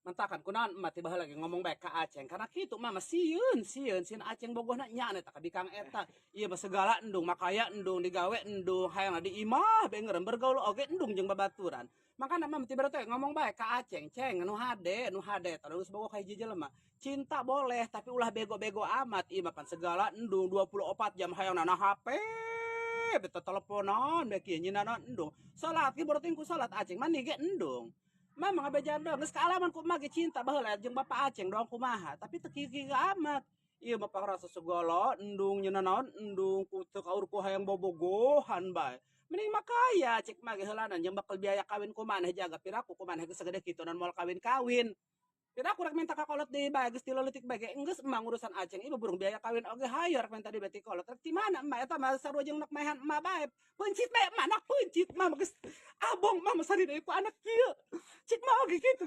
Mentakan kunaon emak tiba lagi ngomong baik ka Aceng, karena kitu mah sieun sieun sieun Aceng bogohna nya eta ka bikang eta. Ieu mah segala endung, makaya endung, digawe endung, hayang di imah be ngeureum, bergaul oge endung jeung babaturan. Makana mah tiba teh ngomong baik ka Aceng, "Ceng, nu hade, nu hade, terus bogoh ka hiji jelema. Cinta boleh, tapi ulah bego-bego amat. Ieu mah pan segala endung, 24 jam hayang na HP beta teleponan be kieu nyinana endung. Salat ge baru ku salat Aceng mandi ge endung." Mama ngabejan doang, geus kaalaman ku emak ge cinta baheula jeung Bapak Aceng doang kumaha, tapi teu kieu-kieu amat. Ieu mah pangrasa segala endung, nyeuna naon endung, ku teu kaur ku hayang bobogohan bae. Mending mah kaya cek mah ge heulanan jeung bakal biaya kawin ku maneh jaga piraku ku maneh geus sagede kitu nan moal kawin-kawin. Piraku rek minta ka kolot deui bae geus ti leutik bae ge enggeus emak ngurusan Aceng ieu burung biaya kawin oge hayo rek minta deui ti kolot. Rek ti mana emak eta mah sarua jeung nak maehan emak bae. Peuncit bae emak nak peuncit, emak mah geus abong, emak mah sari deui ku anak kieu. Cik mah oge kitu.